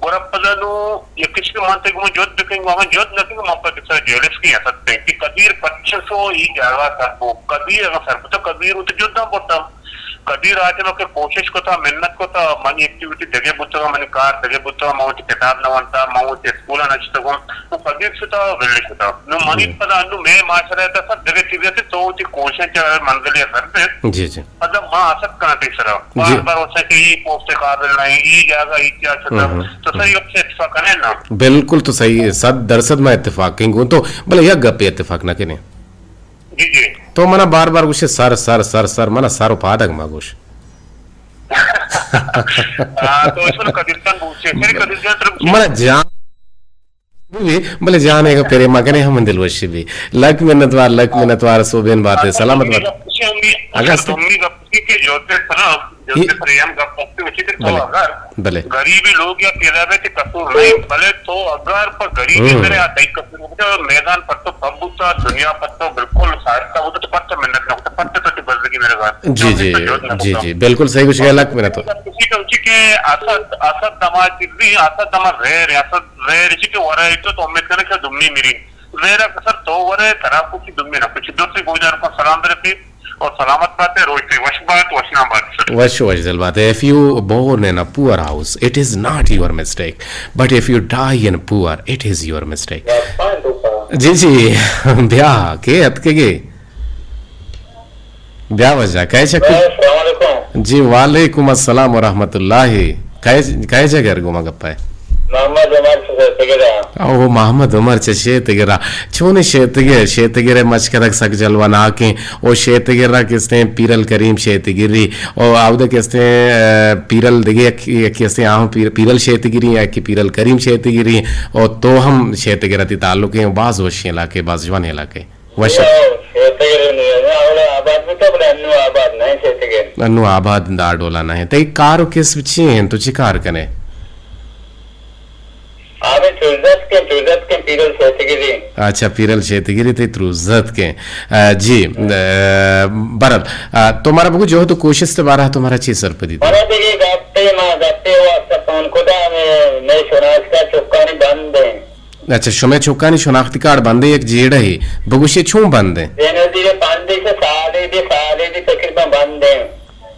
گڑا پدا نو یک کس کہ من تے گما جہد بکن، گما من جہد نہ کن، من پہ کسا جیلس کی حسد پہ کہ قدیر پچ سو ای جاگہ سر بو۔ قدیر اگر سر بو تو قدیر ات جہد نہ بوتا۔ قدیر آ ٹائم کہ کوشش کتا، محنت کتا، منی ایکٹیویٹی دگہ بوتگا، منی کار دگہ بوتگا، من وتی کتاب نہ ونتا، من وتی اسکول نہ شتگم، تو قدیر شتا، ول شتا۔ نو منی ہم۔ پدا انو مئے معاشرہ تا سر دگہ چیزے تے تو وتی کوشش چہ منزل سر پہ۔ جی، جی۔ پدا ما حسد کنا تے سرا۔ جی۔ بار بار اسے کہ ای پوسٹ قابل نہیں، ای جاگہ ای کیا شتا۔ ہم، ہم۔ تو صحیح وقت سے اتفاق کنے نا۔ بالکل تو صحیح، صد درصد ما اتفاق کہیں گوں تو، بلے یک گپے اتفاق نہ کنے۔ جی، جی۔ تو منا بار بار گوشے سر، سر، سر، سر، منا سر و پادگ ما گوش۔ ہاں، تو اس پر قدیر جان گوشے، سر قدیر جان تر گوشے۔ منا جان بی، بلے جانے کا پھرے مگنے ہم دل وشی بی۔ لک منت وار، لک منت وار، سوبین بات ہے، سلامت بات۔ اگست۔ دومی گپ کہ جوتے سلام، جوتے سلام گپ کرتے وچی کہ تو بلے۔ اگر بلے۔ غریبی لوگ یا پیدا بے تے قصور نہیں، بلے تو اگر پر غریبی ہم۔ کرے آ تئی قصور ہوتا، میدان پر تو کم بوتا، دنیا پر تو بالکل سارتا ہوتا، تو پر تو منت نہ ہوتا، پر تو تو بزگی میرے گھر۔ جی، جی، جی، جی، بالکل صحیح کچھ کہا، لک منت۔ کسی تو اچھی کہ اسد، اسد دما چیز نہیں، اسد دما زہر ہے، اسد زہر اچھی کہ ورا ہے تو، تو امید کرے کہ دمنی میری۔ زہر اکثر تو ورے، ترا کچھ دمنی نہ کچھ۔ دوستی گوجار کو سلام درتی۔ اور سلامت بات ہے، روز تئی وش بات، وشنام بات۔ وش، وش دل بات ہے۔ If you born in a poor house, it is not your mistake. But if you die in poor, it is your mistake. جی، جی، بیا، کے اتکگے؟ بیا وجہ، کئے چکو؟ السلام علیکم۔ جی، وعلیکم السلام ورحمۃ اللہ۔ کئے، کئے جگر گوما گپا ہے؟ محمد عمر چہ شیتگے را۔ او محمد عمر چہ شیتگے را۔ چونیں شیتگے، شیتگے رے مچ کدگ سک جلوہ ناکیں۔ او شیتگے را کستیں پیرل کریم شیتگری۔ او آودے کستیں، اے، پیرل دگے یک، یک کستیں آہوں پیر-، پیرل شیتگری، یک پیرل کریم شیتگری۔ او تو ہم شیتگے را تی تعلق ہیں، باز وشیں علاقے، باز جوان علاقے۔ وش۔ شیتگے را نہیں، اولا آباد بوتا، بلے انو آباد نہیں شیتگے۔ انو آباد دا ڈولا نہیں۔ تئی کار و کسب چی ہیں؟ تو چی کار کنے؟ آ، من تروزتکیں، تروزتکیں پیرل شیتگری۔ اچھا، پیرل شیتگری تئی تروزتکیں۔ آ، جی، آ، برل، آ، تو مارا بگو جہد و کوشست بارہ تو مارا چی سرپدی دے؟ مارا دگہ گپے، ما گپے واسطہ فون کتا، میں، میں شناخت کا چکانی بند ہیں۔ اچھا، شمئے چکانی شناختی کارڈ بندے یک جیڑہ ہے۔ بگوشے چون بندے؟ بینظیر بندے سے سالے دے، سالے دے تقریباً بندے۔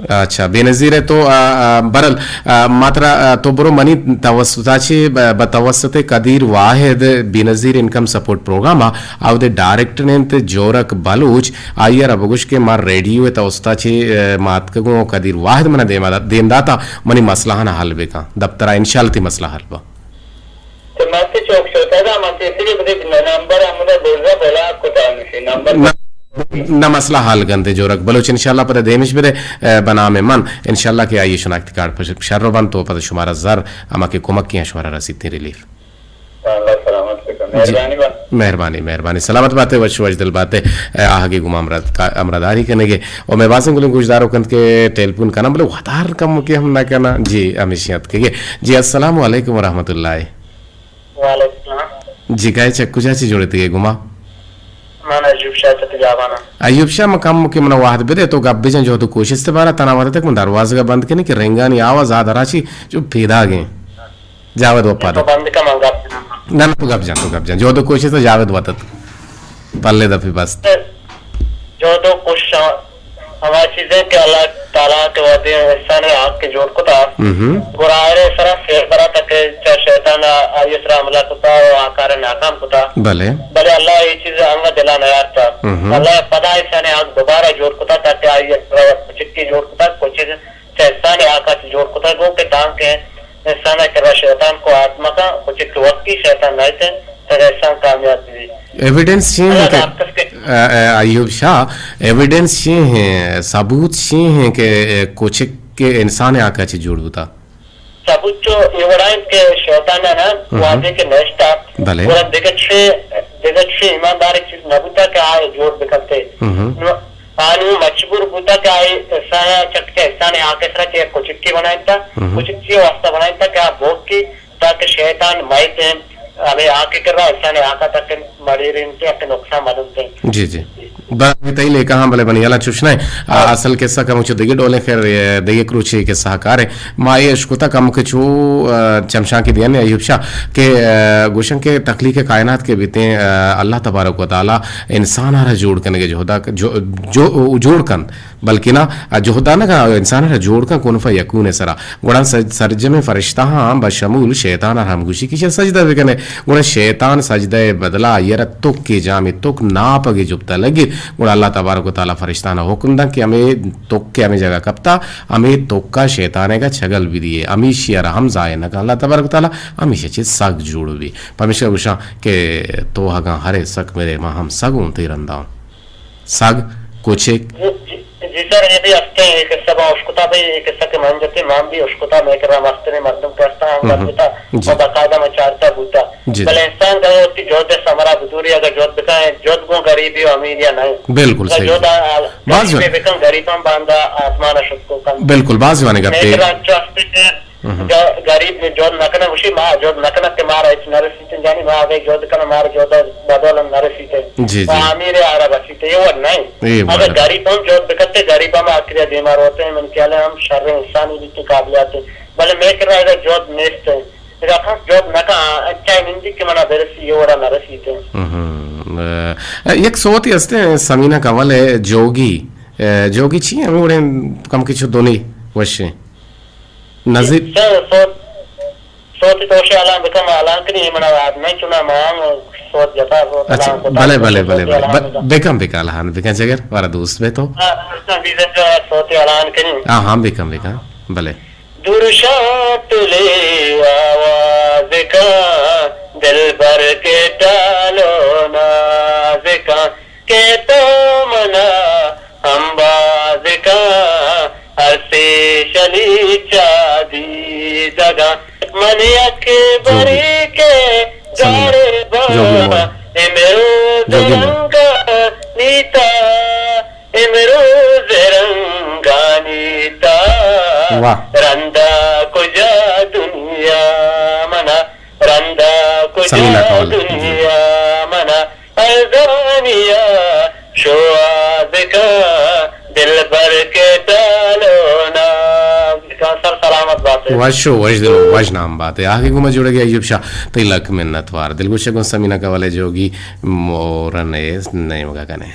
اچھا، بینظیر ہے تو، آ، آ، برل، آ، ما ترا، آ، تو برو منی توسطا چے ب-، بتوسط قدیر واحد بینظیر انکم سپورٹ پروگرام آ، آودے ڈائریکٹر انت جورک بلوچ، آئی را بگوش کہ ما ریڈیو توسطا چے، آ، ماتکگوں قدیر واحد منا دیم دا-، دیم داتا منی مسئلہ نا حل بکن۔ دفترا انشاءاللہ تی مسئلہ حل با۔ تو ماتی چوک شوتا دا، ماتی سری بدی نمبر ہمدا برزا بلاک کتا نشی، نمبر نہ، نہ مسئلہ حل گندے جورک بلوچ انشاءاللہ پدا دیمش بدے، اے، بنام من انشاءاللہ کہ آئی شناختی کارڈ پر شر و بند تو پدا شمارا زر ہما کہ کمک کیاں شمارا رسیت ریلیف۔ اللہ سلامت بکن۔ جی۔ مہربانی با۔ مہربانی، مہربانی۔ سلامت باتے، وش وش دل باتے۔ اے، آہگے گما ہمراہ کا-، ہمراہ داری کنگے۔ او مئے بازیں گلیں گوشداروک انت کہ ٹیلیفون کناں، بلے وتار کمکے ہم نہ کناں۔ جی، ہمیشی اتکگے۔ جی، السلام علیکم ورحمۃ اللہ۔ وعلیکم السلام۔ جی، کئے چہ کجا چہ جوڑ اتگے گما؟ من ایوب شاہ چہ تجابان آں۔ ایوب شاہ، من کمکے منا وہد بدے، تو گپ بجن جہد و کوشست بارا، تنا وہد تک من دروازگا بند کنی کہ رنگانی آواز آ دراچی چو پیداگیں۔ جاوید وپا تو دا۔ بند کن، من گپ جناں۔ نہ، نہ، تو گپ جن، تو گپ جن۔ جہد و کوشست جاوید وتت۔ پلے دپی بست۔ جہد و کوشش ہما چیزیں کہ اللہ تعالیٰ کہ وہدے انسان ء آ کہ جوڑ کتا، مہم۔ گڑا آئرے سرا فیل برا تک چا شیطان آئی سرا حملہ کتا و آ کار ناکام کتا۔ بلے۔ بلے اللہ اے چیز انگا دلا نیارتا۔ مہم۔ اللہ پدا انسان آ دوبارہ جوڑ کتا تاکہ آئی سرا کچکی جوڑ کتا، کچک چہ انسان ء آکا چہ جوڑ کتگ گوں کہ تانکہ انسان ء کرا شیطان کو آتمکاں، کچک کہ وقتی شیطان نہ اتیں، تگہ انسان کامیاب بی۔ ایویڈنس چی ہیں اللہ کہ، ڈاکٹر کے آ، آ، ایوب شاہ، ایویڈنس چی ہیں، ثبوت چی ہیں کہ، اے، کچک کہ انسان ء آکا چہ جوڑ بوتا؟ ثبوت چو اے وڑا انت کہ شیطان ء نا، مہم۔ وہدے کہ نشتا، بلے۔ گڑا دگہ چے، دگہ چے ایماندار چیز نہ بوتا کہ آ جوڑ بکنتے۔ مہم۔ نو آ نوں مجبور بوتا کہ آئی انسان ء چٹ کہ انسان ء آ کسرا کہ یک کچکی بنائینتا، ہم۔ کچکی واسطہ بنائینتا کہ آ بوکی تاکہ شیطان مئیت ہمیں آ کہ کرا انسان ء آ کا تک مڑیر انت کہ نقصان مدنت۔ جی، جی۔ بلے تئی لیکہ ہاں، بلے بنی اللہ چوش نہ۔ آ، ہاں۔ اصل قصہ کمو چو دگہ ڈولیں، خیر، اے، دگہ کروچے قصہ کارے۔ ما اے اشکتا کمو کہ چو، آ، چمشانکی دینے ایوب شاہ کہ، آ، گوشن کہ تخلیق کائنات کے بیتیں، آ، اللہ تبارک و تعالی انسان ء را جوڑ کنگ ء جہدا ک-، جو-، جو-، جوڑ کنت، بلکنا آ جہدا نہ کنت، انسان ء را جوڑ کنت کن فیکون ء سرا۔ گڑا سج-، سرجمیں فرشتہاں بشمول شیطان ء ہم گوشی کہ ایشی ء سجدہ بکنے۔ گڑا شیطان سجدہ ء بدلا آئی ء را تکے جامے تک ناپگے جپتا لگیت۔ گڑا اللہ تبارک و تعالی فرشتہاں حکم دنت کہ ہمے تک کہ ہمے جگہ کپتا، ہمے تک ء شیطان ء چگل بدیے، ہمیشی ء را ہم ضائع نہ کنت۔ اللہ تبارک و تعالی ہمیشی ء چہ سگ جوڑ بی۔ پمیشکا گوشاں کہ تو اگاں ہرے سک مرے، ما ہم سگ اوں تئی رندا اوں۔ سگ، کچک۔ جی، جی، جی سر، اے بھی ہستے، اے قصہ با اشکتا بھی، اے قصہ کہ من جتے، من بھی اشکتا، میں کرا مستریں مردم کہ ہستا، ہم ہم۔ گپ جتا، جی۔ اور باقاعدہ میں چارتا بوتا۔ جی، جی۔ بلے انسان گڑا وتی جہد ء ثمرہ بدوری، اگر جہد بکن، جہد گوں غریبی و امیری ء نہ انت۔ بالکل اگر صحیح۔ جہد آ-، آ-، باز غریبی بکن، غریباں باندا آسمان ء شتک کن۔ بالکل، باز جوانیں گپے۔ مئے کرا انچو است کہ ہم۔ گ-، غریب جہد نہ کنہ، گوشی ما جہد نہ کنہ کہ مارا ہچ نہ رسیت، یعنی ما اگہ جہد کنہ مارا جہد بدول نہ رسیت۔ جی، و جی۔ امیر آرا رسیت، یہ وڑ نہ انت۔ اے وڑ اگر نہ۔ غریب ہم جہد بکتے، غریب ہم آخری دیما روتے، من خیال ہے ہم شر انسانی بیتے، قابلیت۔ بلے مئے کرا اگر جہد نیست۔ اگاں کس جہد نہ کن، انچائیں نندی کہ منا برسی، اے وڑا نہ رسیت۔ ہم۔ اے، یک سوتے ہستے سمینہ کنول ء جوگی، اے، جوگی چی ہمیں وڑیں کم کچو دونے وشیں۔ نزیب۔ سر، سوت، سوت تو شے الان بکن، الان کنی منا یاد نہیں چنا مان سوت جتا، سوت اچھا، الان کتا، بلے، بلے، سوت بلے، بلے۔ الان ب-، بکن۔ بکن، بکن، الان بکن جگر، وارا دوست بے تو۔ ہاں، دوستاں بیزن جو سوت الان کنی۔ ہاں، ہاں، بکن، بکن، بلے۔ درشان تلے آواز کن، دلبر کے ٹالو ناز کن، کہ تو منا ہمباز کن، ہر سے شلی چا دیدگاں، من یک بری کے جوگی۔ گارے با، جوگی مول۔ امروز جوگی مول۔ رنگانی تا۔ امروز رنگانی تا۔ واہ۔ رندا کجا دنیا منا، رندا کجا سمینہ کول۔ دنیا منا، ارزانیا شوہاز کا دلبر کے ٹالو ناز کا۔ سر سلامت باتے۔ وش و وش دل و وش نام باتے۔ آگے گوما جوڑ گیا ایوب شاہ، تئی لک منت وار۔ دلگوشہ گوں سمینہ کول ء جوگی مورن ء نیمگا کنے۔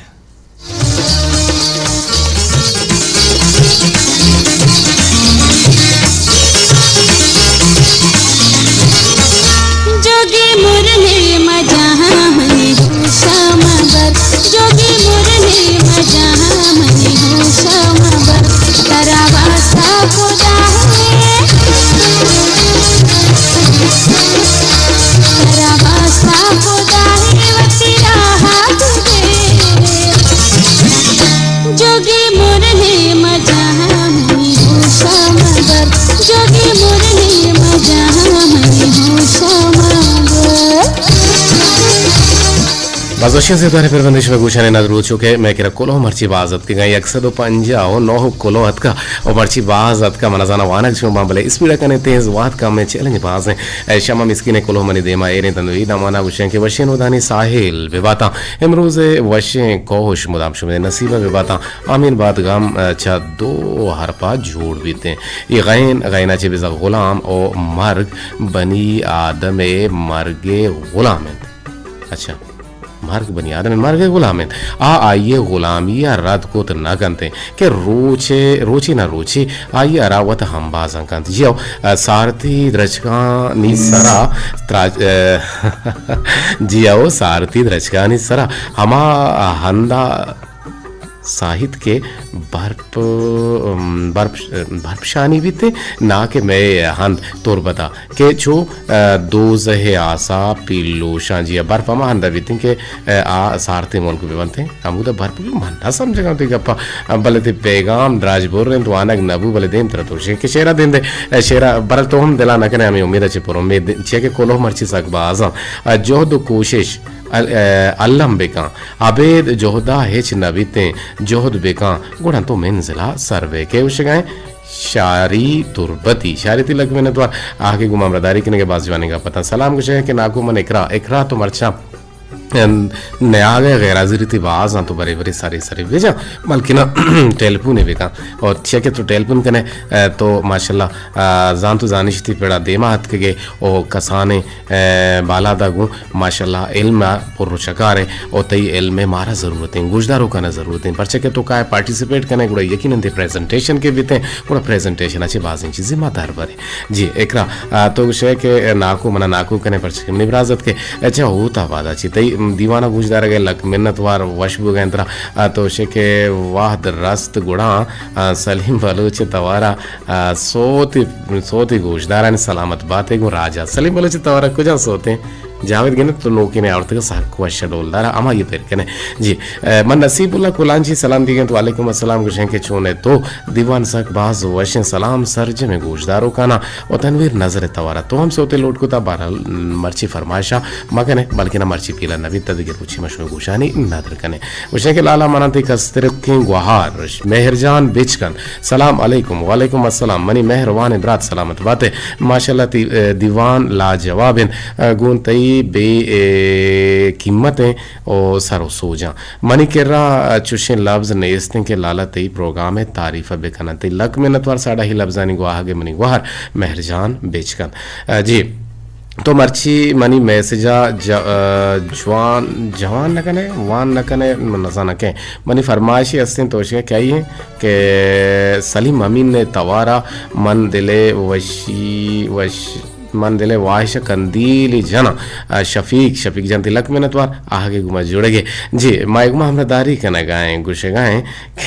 جوگی مرنے مجاں منی ہوشا مبر، جوگی مرنے مجاں منی ہوشا مبر، ترا واسطہ خدا ہے، ترا واسطہ خدا ہے، وتی راہ جوگی مرنے مجاں منی ہوشا مبر، جوگی مرنے مجاں منی ہوشا مبر۔ باز وشیں زیبداریں پروندے شمئے گوشانی نظر روت چو کہ مئے کرا کلوہ مرچی باز اتکگاں، یک سد و پنجاہ و نہ کلوہ اتکا و مرچی باز اتکا، من زاناں وانگ شوم باں، بلے اسپیڈ ء کنے تیز وہد کم ء چیلنج باز ایں۔ اے شمع مسکین ء کلوہ منی دیما ایریں تندوی دمانا گوشیں کہ وشیں رودانی ساحل بہ باتاں۔ امروز ء وشیں کوش مدام شمئے نصیب ء بہ باتاں۔ آمین بات گم، ء، چہ دو حرپا جوڑ بیتیں۔ اے غین، غینا چہ بزاں غلام او مرگ بنی آدم ء مرگ ء غلام انت۔ اچھا۔ مرگ بنی آدم ء مرگ ء غلام انت۔ آ آئی ء غلامی ء رد کت نہ کنت انت کہ روچے، روچے نہ روچے آئی ء را وت ہمبازاں کنت۔ جی او، ء، سارتی درچکانی سرا تراج-، ء، جی او، سارتی درچکانی سرا ہما ہندا ساہت کہ برپ، ام، برپ، برپ شانی بیت، نا کہ مئے ہند تربت ء کہ چو، ء، دوزہ ء آسا پیلوشاں جی ء برپ ہما ہند ء بیت کہ، ء، آ سارتیں ملک بہ بنت۔ ہمود ء برپ بہ من نہ سمجھگاں تئی گپ ء، بلے تئی پیغام دراج بر انت، وانگ نہ بو، بلے دیم ترا توشیں کہ شعر ء دیم دے، ء، شعر ء برل تو ہم دل ء نہ کنے، ہمے امید ء چہ پر امید، چیا کہ کلوہ مرچی سک باز آں۔ ء، جہد و کوشش ال-، ء، الم بکن۔ ابید جہدا ہچ نہ بیتیں، جہد بکن، گڑا تو منزلا سر بئے۔ کئے گوشگا ایں؟ شاری تربتی۔ شاری تئی لک منت وار، آ کہ گوں ما ہمراہداری کنگے باز جوانیں گپ اتاں۔ سلام گوشے کہ ناکو من اکرا، اکرا تو مرچاں، ام، نیاگ ء غیر حاضری تئی باز آں، تو برے برے سرے سرے بجا، بلکنا ٹیلیفونے بکن۔ اور چیا کہ تو ٹیلیفون کنے، ء، تو ماشاءاللہ، ء، زانت و زانشتی پڑا دیما اتکگے او کسانیں ء، بالاد ء گوں ماشاءاللہ علم ء پر و شکار ئے، او تئی علم ء مارا ضرورت ایں، گوشداروکاں ء ضرورت ایں، پرچا کہ تو کائے پارٹیسپیٹ کنے، گڑا یقیناً تئی پریزنٹیشن کہ بیت ایں، گڑا پریزنٹیشن ء چہ بازیں چیزے ما در بریں۔ جی اکرا، ء، تو گوشئے کہ ناکو منا ناکو کنے، پرچا کہ منی برازتک ئے، اچھا ہوتا بادا چی تئی دیوان ء گوشدارگ ء لک منت وار، وش بوگ ء انت را، ء، تو گوشئے کہ وہد رست گڑا، ء، سلیم بلوچ ء توارا آ، سوت، سوت گوشدارانی سلامت باتے گوں راجا۔ سلیم بلوچ توارا کجا سوتیں؟ جاوید گنت تو نوکیں آورتگ سک وش ڈولدار ہما یہ پر کنے۔ جی، اے، من نصیب اللہ کلانچی سلام دیگیں تو وعلیکم السلام گوشیں کہ چون ہے تو دیوان سک باز وشیں سلام سرجم گوشدارو کانا و تنویر نظر توارا تو ہم سوتے لوٹ کتا بہرحال مرچی فرمائشا مکنے بلکہ نہ مرچی پیلا نبی تدگے روچی مشو گوشانی ندر کنے۔ گوشیں کہ لالا منا تئی کسترکیں گوہار مہر جان بچکن۔ سلام علیکم۔ وعلیکم السلام۔ منی مہروان برات سلامت باتے۔ ماشاءاللہ تئی، اے، دیوان لاجواب انت۔ اے، گون تئی بے، اے، قیمت ہیں او سر و سوجاں۔ منی کرا، اے، چوشیں لبز نیست ہیں کہ لالا تئی پروگرام ہے تعریف بکنن۔ تئی لک منتوار ساڑا ہی لبزانی گواہ گے منی گوہر مہر جان بچکن۔ اے، جی۔ تو مرچی منی میسجا ج-، اے، جوان، جوان نہ کنے، وان نہ کنے، من نزاناں کہ منی فرمائشی ہستیں توشکہ کیا ہی ہیں کہ سلیم امین نے توارا من دلے وشی، وش، من دلے واہش کندیلی جنا، اے، شفیق، شفیق جان تئی لک منتوار، آہگے گما جڑگے۔ جی، ما گما ہمراہ داری کنگائیں، گوشگائیں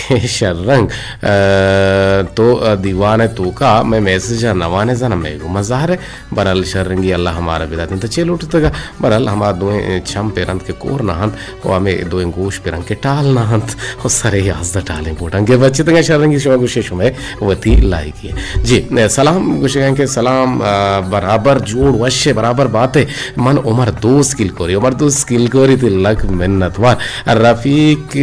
کہ شررنگ، اے، تو، اے، دیوان توکا میں میسجا نوانے زنا میں گما ظاہر ہے۔ برحال شررنگی اللہ ہمارا بدات انت چے لوٹتگا۔ برحال ہما دوئیں چم پر انت کہ کور نہ انت و ہمے دوئیں گوش پر انت کہ ٹال نہ انت و سرے یازدہ ٹالیں پوٹاں کہ بچتگا۔ شررنگی شما گوشے شما وتی لائکی۔ جی، سلام گوشگاں کہ سلام، آ، برابر جوڑ وشے برابر باتے۔ من عمر دوست کلکوری، عمر دوست کلکوری تئی لک منت وار۔ رفیق،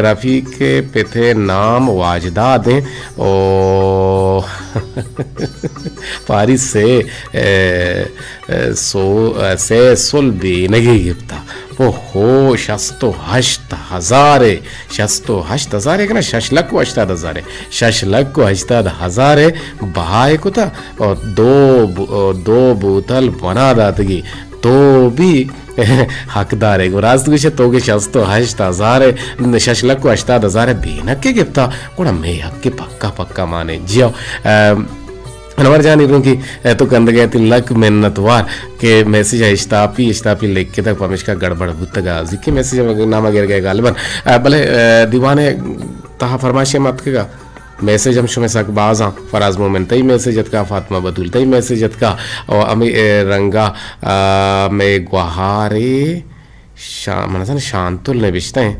رفیق پتے نام واجداد ہیں او پاری سے، اے، اے، سو، اے، سے سل بینگی گپتا۔ او ہو، شست و ہشت ہزار، شست و ہشت ہزار کہ نا، شش لک و ہشتاد ہزار، شش لک و ہشتاد ہزار بہائے کتا اور دو ب-، اور دو بوتل بنا داتگی۔ تو بھی حقدار ہے۔ گو راست گوشے تو کہ شست و ہشت ہزار، شش لک و ہشتاد ہزار بینک کے گپتا، گڑا میں حق کے پکا پکا مانے۔ جی ہو، اے، انور جان ایرونکی، اے، تو کندگے تئی لک منت وار کہ میسج اشتاپی، اشتاپی لکھ کے تک پمشکا گڑبڑ بوتگا۔ ذکی میسج نامہ گر گئے غالباً۔ اے، بلے، اے، دیوانے تہا فرمائشے مت کگا۔ میسج ہم شمئے سک بازاں۔ فراز مومن تئی میسج اتکا، فاطمہ بتول تئی میسج اتکا، او ہمے، اے، رنگا، آ، مئے گوہارے شا-، من زن شانتل نبشتہ ہیں۔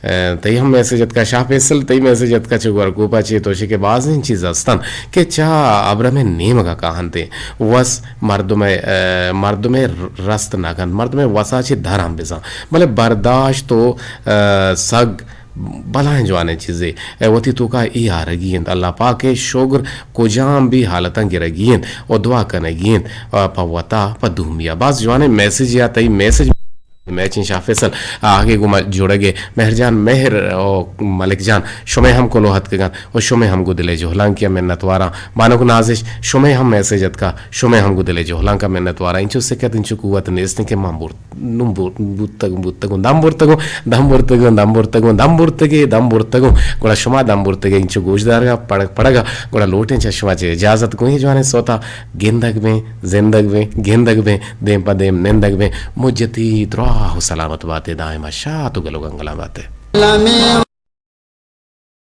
اے، تئی ہم میسج اتکا، شاہ فیصل تئی میسج اتکا، چو گورکوپا چی توشی کہ بازیں چیز ہستن کہ چا ابرمے نیمگا کاہنتے۔ وس مردمے، اے، مردمے رست نہ کنت، مردمے وسا چی در ہم بزاں۔ بلے برداشت و، اے، سگ بلاہیں جوانیں چیزے، اے، وتی توکا اے آرگی انت۔ اللہ پاک ء شگر کجام بھی حالتاں گرگی انت و دعا کنگی انت، آ، پہ وتا، پہ دومیا۔ باز جوانیں میسج یا تئی میسج میچیں شاہ فیصل، آ، آگے گو ما جوڑگے مہر جان مہر و ملک جان، شمے ہم کلو ہتکگن و شمے ہم گو دلے جہلانکیا منتواراں۔ بانک نازش، شمے ہم میسج اتکا، شمے ہم گو دلے جہلانکا منتواراں۔ انچو سکت، انچو قوت نیستیں کہ من برت نوں بو-، بوتگ، بوتگوں، دم برتگوں، دم برتگوں، دم برتگوں، دم برتگے، دم برتگوں۔ گڑا شما دم برتگے، انچو گوشدارگا، پڑ-، پڑگا، گڑا لوٹیں چہ شما چے اجازت گوں، اے جوانیں سوتا گندگ بیں، زندگ بیں، گندگ بیں، دیم پہ دیم نندگ بیں۔ مجتی دراہ و سلامت باتے، دائما شات و گل و گنگلاں باتے۔